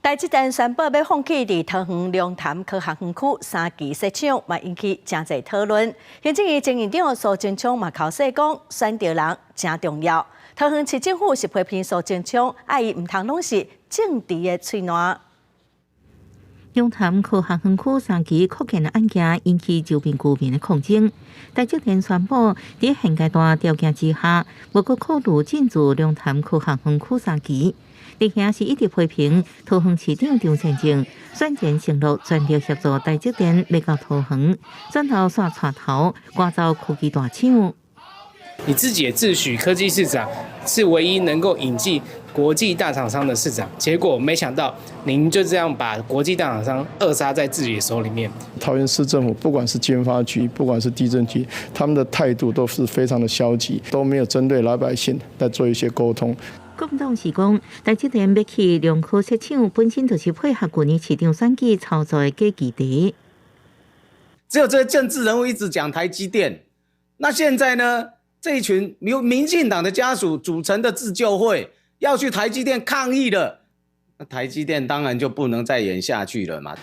台積電宣布欲放棄佇桃園龍潭科學園區三期設廠，嘛引起誠濟討論。行政院前院長蘇貞昌嘛剾洗講，選著人誠重要。桃園市政府是批評蘇貞昌，愛伊毋通攏是政治的喙瀾。龍潭科學園區三期擴建的案件引起周邊居民的抗爭。台積電宣布，佇現階段條件之下，無閣考慮進駐龍潭科學園區三期。而且是一直批評桃園市長張善政選前承諾全力協助台積電欲到桃園，轉頭煞帶頭趕走科技大廠。你自己也自詡科技市長是唯一能夠引進國際大廠商的市長，結果沒想到您就這樣把國際大廠商扼殺在自己的手裡面。桃園市政府不管是經發局，不管是地政局，他們的態度都是非常的消極，都沒有針對老百姓來做一些溝通。國民黨是講，台積電欲去龍科設廠，本身就是配合舊年市長選舉操作的假議題。只有這些政治人物一直講台積電，那現在呢？這一群由民進黨的家屬組成的自救會要去台積電抗議了，那台積電當然就不能再演下去了嘛。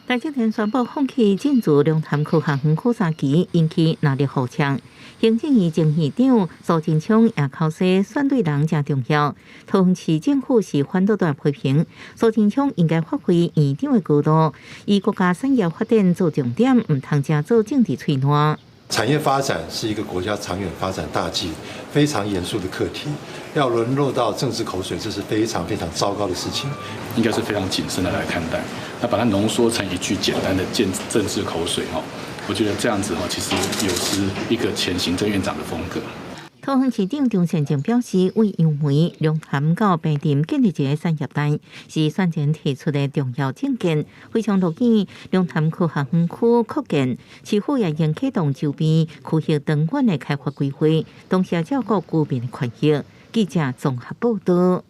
台積電宣布放棄進駐龍潭科學園區三期，引起熱烈呼聲。行政院前院長蘇貞昌也剾洗選對人誠重要。桃園市政府是反倒來批評蘇貞昌應該發揮院長的高度，以國家產業發展做重點，毋通淨做政治喙瀾。產業發展是一個國家長遠發展大計，非常嚴肅的課題。要淪落到政治口水，這是非常非常糟糕的事情。應該是非常謹慎的來看待。那把它濃縮成一句簡單的政治口水，我覺得這樣子其實有失一個前行政院長的風格。桃園市長張善政表示，為楊梅、龍潭到平鎮建立一個產業帶，是選前提出的重要政見，非常樂見龍潭科學園區擴建，市府也應啟動周邊區域長遠的開發規劃，同時照顧居民的權益。記者綜合報道。